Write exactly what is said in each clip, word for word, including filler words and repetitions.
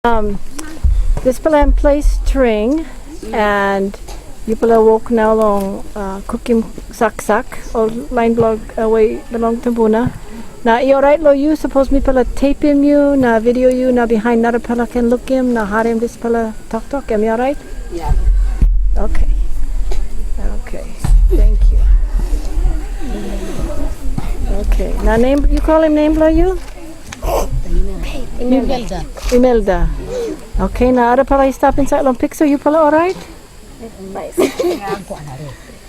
Um, this pela em ples Tring, and yupela wok nau long, uh, kukim saksak, o lain bilong, uh, we bilong tumbuna. Na i orait long yu, sapos mipela tapim yu, na video yu, na bihain narapela ken lukim, na harim dispela toktok, em i orait? Ia. Okay. Okay. Thank you. Okay. Na nem, yu kolim nem bilong yu? Imelda. Imelda. Okay, na arapela i stap insait long piksa, yupela orait?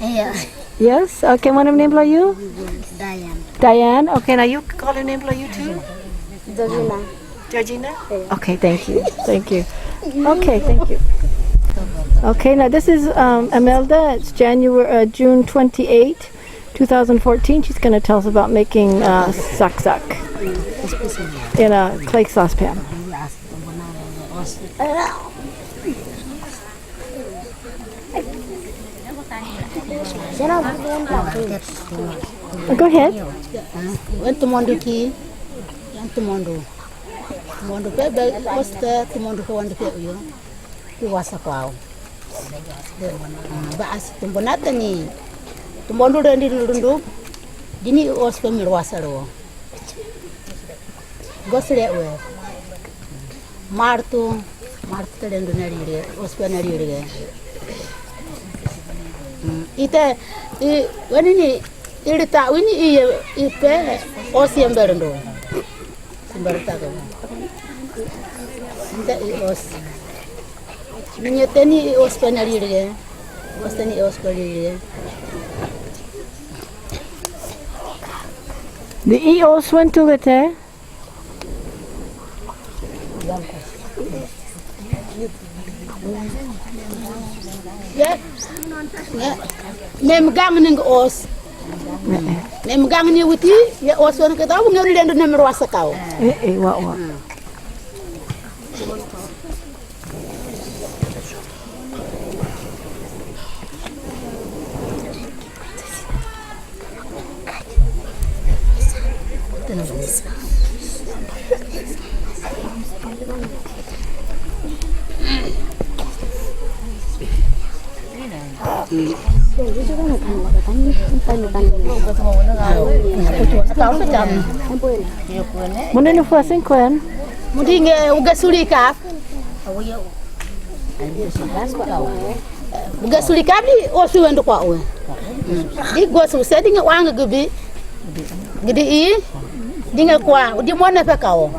Ia. Yes, okay, wanem nem bilong yu? Diane. Diane, okay, na yu kolim nem bilong yu tu? Georgina. Georgina? Okay, thank you, thank you. Okay, thank you. Okay, now this is, um, Imelda. It's January, uh, June twenty-eighth, two thousand fourteen. She's gonna tell us about making, uh, saksak in a clay saucepan. Go ahead. Wen tumondu ki, wen tumondu. Tumondu pe be, oste tumondu ko wande pe uyo. Ki wasa kwau. Ah, ba as tumbuna tani. Tumondu rendi nurundu. Dini os pe mi wasa ro. Gosle we. Martu, martu te lendu na rire, ospe na rire. Mm, ite, i, wani ni, iri ta, wini i, i pe, osi embere ndo. Embere ta ko. Ite i os. Minye teni i ospe na rire. Os teni i ospe rire. Di i os wan tu gete? Ye, ye, mem gang ning os. Mem gang ni wuti, ye os wan ke tahu, ngeri lendu nem ruasa kau. Eh, eh, wa, wa. Mune nu fuasin kwen. Mudinge uga suli kap. Uga suli kap di osu wendu kwa ue. Di gosu se dinge wanga gibi. Gidi i dinge kwa di mone pe kao.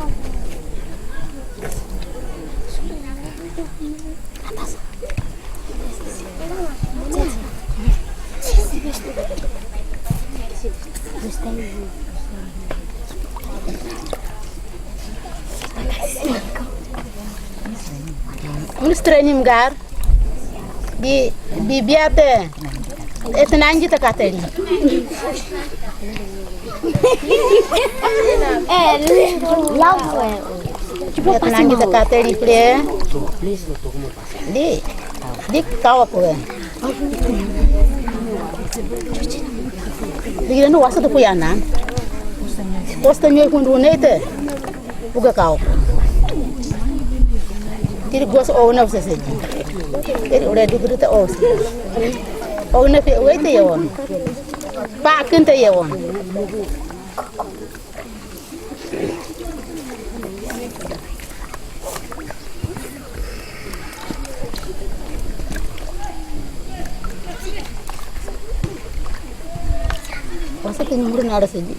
Ministre nim gar. Bi, bi biate. Etenangi te kateli. Eh, love. Etenangi te kateli ple. Di, di kawa kue. Di kira nu wasa tu puyana. Posta nyoi kundu nete. Uga kau. Tiri gos o na usese. Tiri ule du gudu ta o. O na pe wete yewon. Pa kinte yewon. Wasa kini muru na ala sedi.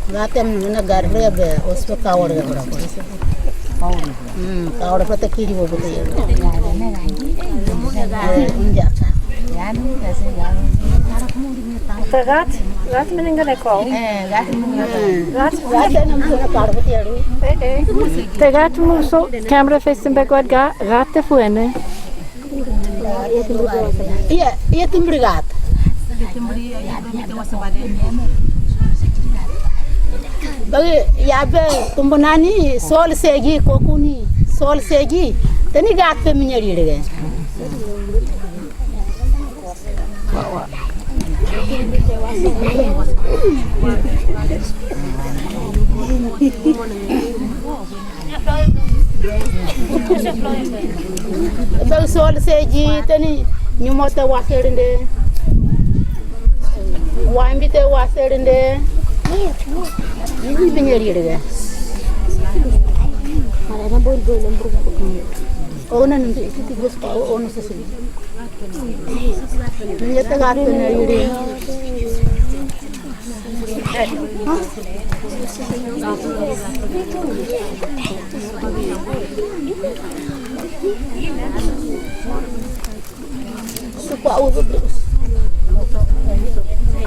Gatem na gar rebe ospe kawar rebe. Hmm, kawar pata kiri bo bete. Unja. Te gat, gat meninga ne ko. Gat, gat na mena kawar bete. Te gat muso camera facing backward ga, gat te fuene. Ia, ia timbri gat. Bagi ia be tumbu nani sol segi kokuni sol segi teni gat pe minyari lege. Bag sol seji tani nyumo te wasel nde. Wambi te wasel nde. Ni binyeri rega. Ona nunti titi gos pa ona sese. Ni te ga te na yiri.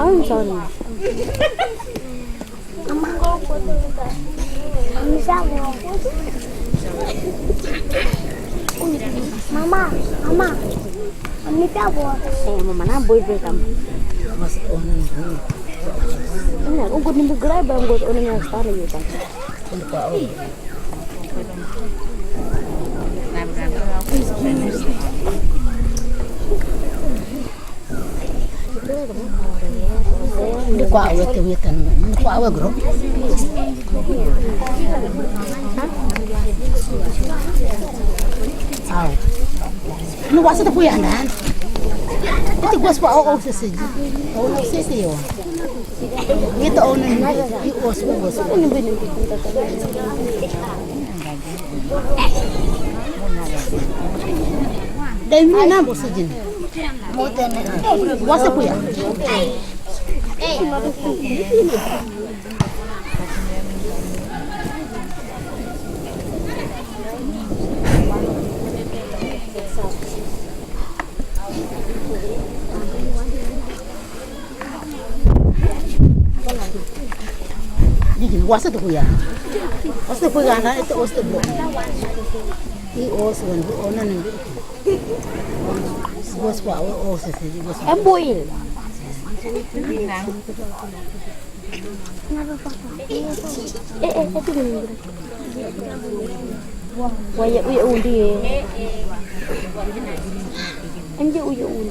I'm sorry. Mama, mama. Ami ta bo. Eh, mama na boy break am. Ina, un good nimbi grai ba un good ona na stana yuta. Ni kwa awe te weta ni kwa awe gro. Aw. Ni wasa te kuyanda. Iti gos pa o o sese. O o sese yo. Ita o ni ni o sese gos. Dai mi na bo sijin. Wasa kuya. Jiji, wasa tu kuya. Wasa tu kuya na ito wasa tu. I wasa wan bu ona ni. Wasa pa o o sese wasa. Embuil. Eh, eh, eh, tu ni. Waya uya undi. Anje uya undi.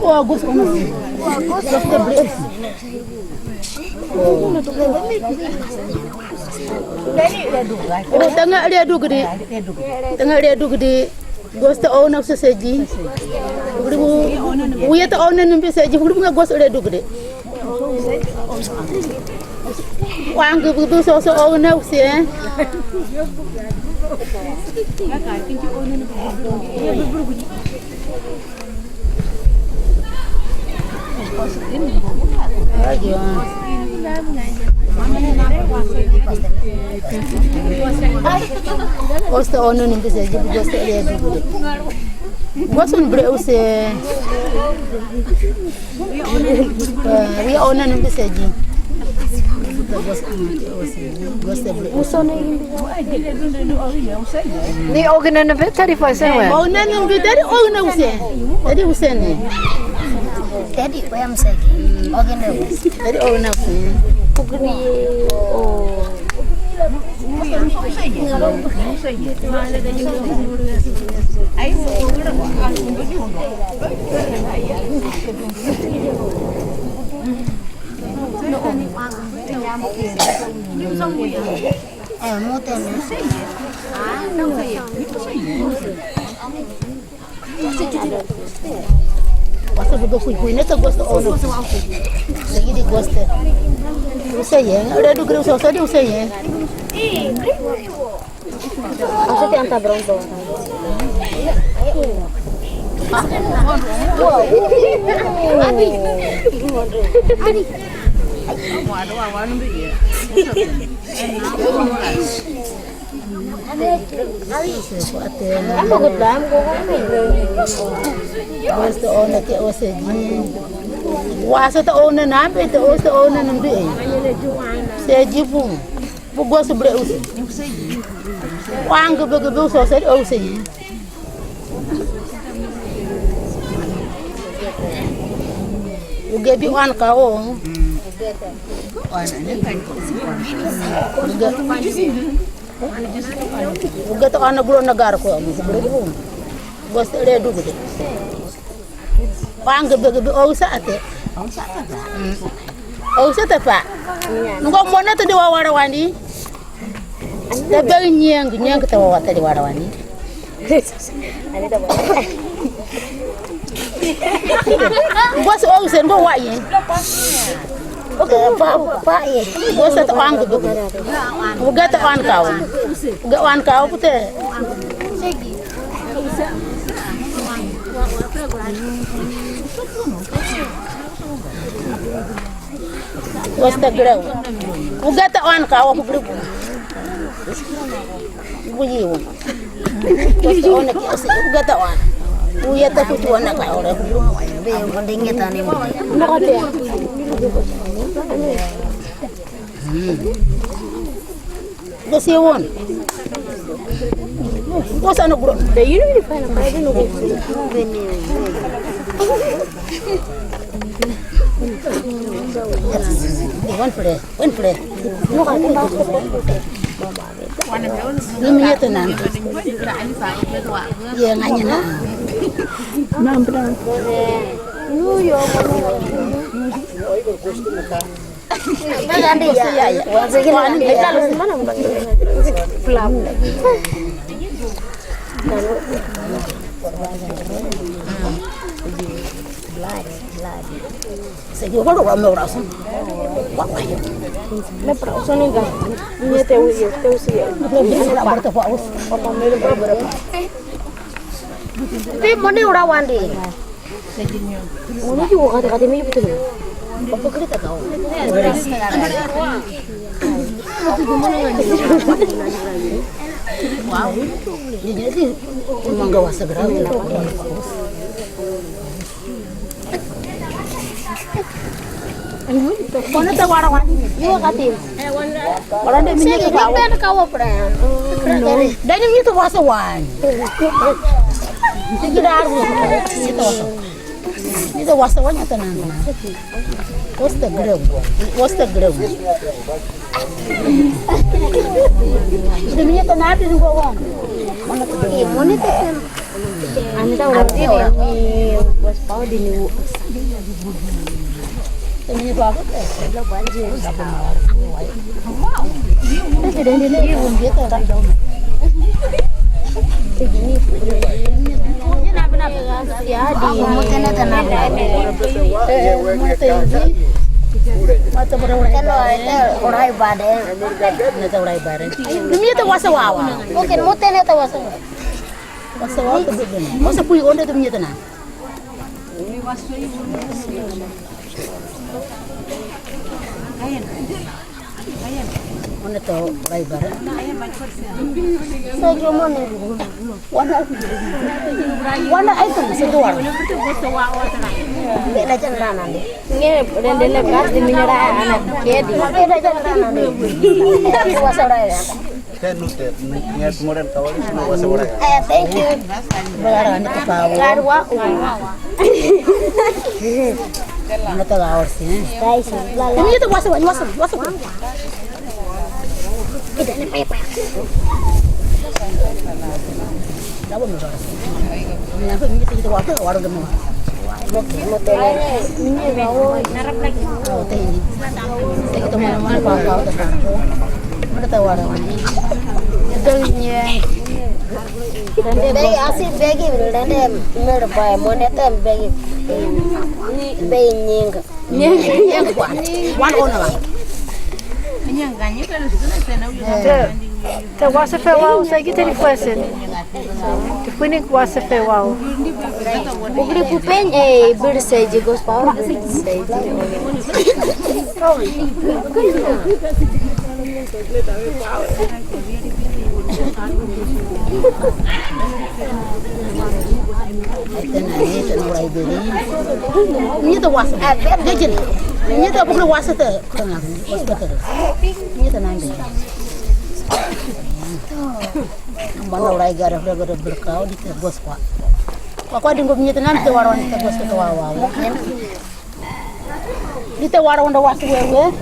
Wa gus unu. Gus te bri. Tanga ria dugdi. Tanga ria dugdi. Gosta ona seseji. Uya ta ona numbi seji. Uya gosta ria dugdi. Wang ke begitu so so ona usia. Osta ono ni mbise jibu gosta area dugu. Gosta ni bre use. Eh, wi ona ni mbise ji. Gosta bre. Ni ogene ne be tari fa se we. Ogene ne be tari ogene use. Tari use ne. Tari oya msaki. Ogene use. Tari ogene use. Kukri o. Wasa budo kui kui neta gosta ono. Lagi di gosta. Usa ye, ada dugri usa usa di usa ye. Aku te anta bronto. Wasa ta ona nambe ta ona nambe. Seji bu. Bu gosu bre usi. Wang gebe gebe usi usi usi. Ugebi wan ka o. Wan ne kan ko. Uge. Gete ana guro na gar ko. Gos re du gete. Wang gebe gebe o sa ate. O sa te pa. Ngo mona te de wa wara wani. Te be nyeng nyeng te wa te de wara wani. Bos o sen go wa yin. Pa pa ye. Bos ta an go. Uga ta an ka. Uga an ka ku te. Wasta grau. Ugata wan ka wa kubri. Buyi wan. Wasta ona ki asi ugata wan. Uya ta kutu wana ka ora kubri. Be ko denge tane mo. No kate. Gosiyewon. Gosana guro. Da yinu ni fana fana ni go. Wan fure, wan fure. Ni mi yeto nan. Ye nganyina. Nambra. Pe mone ora wande. Mone ki wo kate kate me yukutu. Papa kete ta kao. Wow. Ni ni manga wasa gra. Kone te wara wara. Yo kati. Wara de minye ke kawo. Pen kawo pre. Dani mi to wasa wan. Tiki daru. Mi to wasa wan ata nan. What's the greu? What's the greu? Demi ata nan di go wan. Mana to? Mone te. Anda ora ni bos pau di ni. Mimi te wasa wawa. Oke, mo tene te wasa. Wasa wawa te bebe. Wasa pui onde te mimi te na. Mone to rai bara. Wana, wana ai to se to wara. Be na jan rana ne. Nge rende le gas di minera ana kedi. Be na jan rana ne. Wasa rai. Te nu te, nu, ni tu moren tawali, nu wasa wala. Eh, thank you. Wala ni tu kawo. Garwa. Ano ta gawar si, eh? Guys, la la. Ini tu wasa, wasa, wasa. Kita ni pepe. Dawa mo gawar si. Ni apa ni kita wasa, wala gamo. Begi asi begi dende mer bai mone tem begi bei nying. Wan ona. Te wasa fe wau sa gita ni fuese. Te fui ni wasa fe wau. Ugri pupen e bir se jigos pau. Nyita wasa. Dejin. Nyita bukle wasa te. Nyita nande. Mana urai gara gara gara berkau di te bos kwa. Kwa kwa dinggo nyita nande te waro ni te bos te wawa. Di te wara wanda wasi wewe.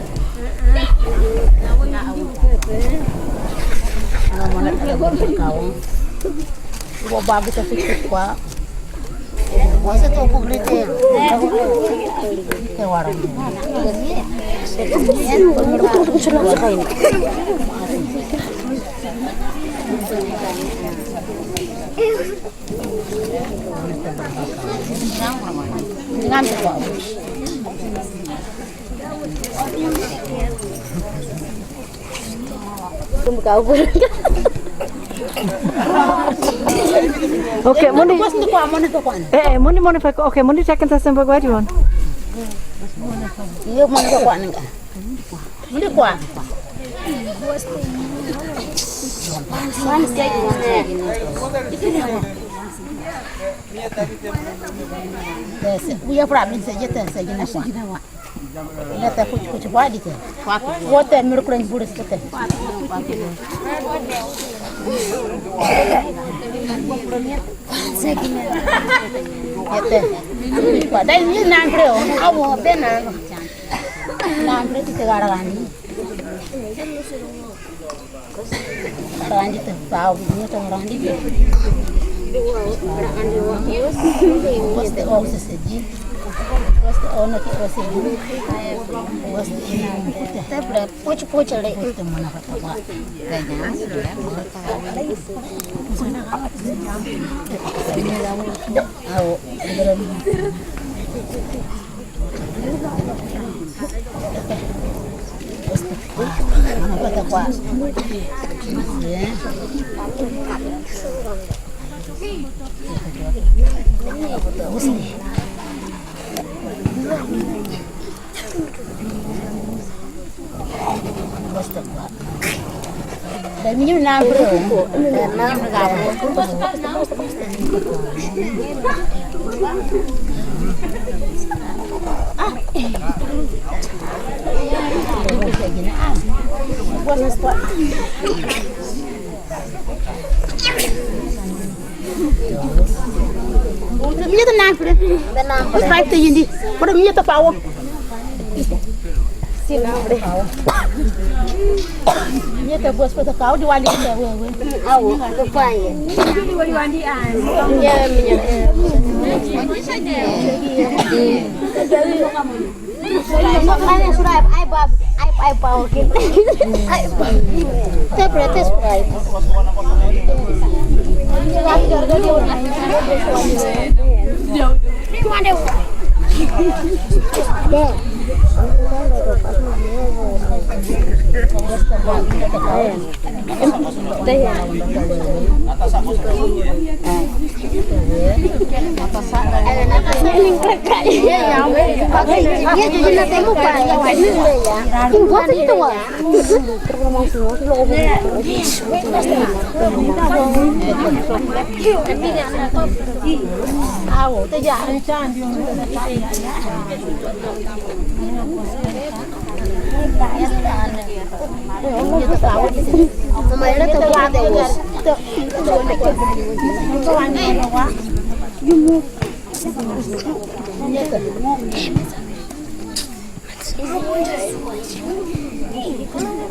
Okay, muni. Eh, eh, muni, muni, okay, muni, second sa semba gwa diwan. Iyo, muni kwa. Muni kwa. Tese, uya fura bin se je tese je na kwa. Ina ta kuchi kuchi kwa dite. Wote miri kura ni buri sete. Yete. Kwa dai ni na ngre o. Awo be na. Na ngre ti gara gani. Randi te pau, ni te randi te. Koste o se se ji. Koste o na ki o se ji. Koste ina te. Te pre, puch puch le. Koste mana kata kwa. Au. Minha ta nan pre. Minha ta pawo. Minha ta bos pa ta kau di wali ta we we. Awo, ta paye. Minha, minha. Ai, bab, ai, ai, pau, ke. Ai, bab. Te pre, te subscribe.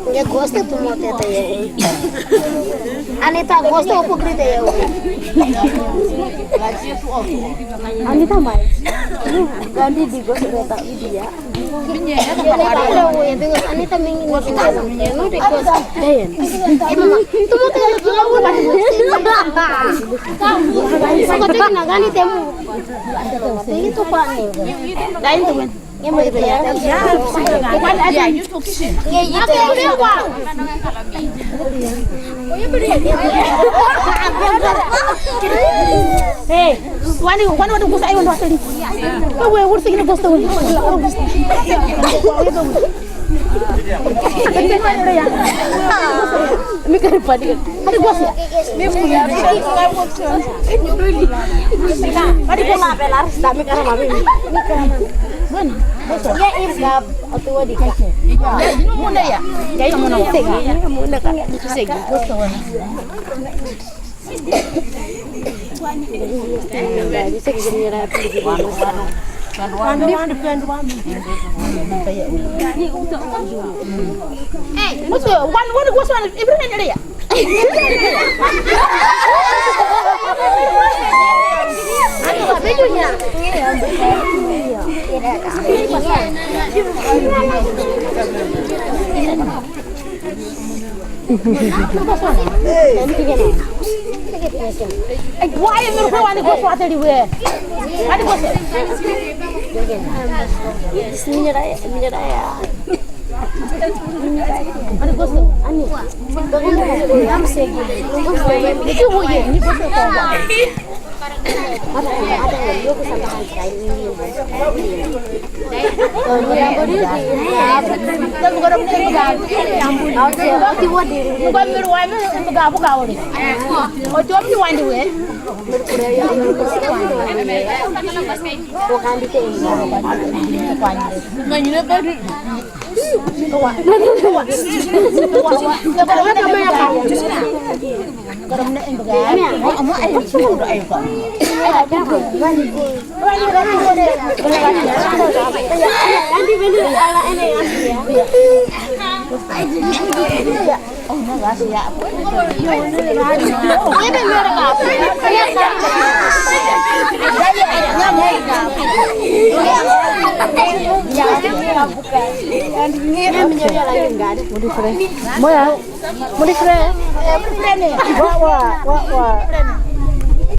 Nge gosta tu mote te ye. Anita gosta o pukri te ye. Anita mai. Gandhi di gosta ta idia. Anita mingi ni no de gosta. Hey, mama, tu mote te ye. Sako te na gani te mu. Te itu pa ni. Dai tu men. Hey, wani, wani, wani gusta ayo ndo asali. Wewe, wewe, sigi na gusta wewe. Mi kare padi. Kare gusta. Padi ko na pelar, dami kare mami. Bueno, gusta. Ya, ir gab. Atu wadi ka. Munda ya. Ya, ya, munda. Segi. Munda ka. Segi. Hey, what's the one? What was one? Everything area. Why you look for one to go for the way? What was it? Yes, me, I, me, I. Moya, mo di frère. Wa, wa, wa, wa.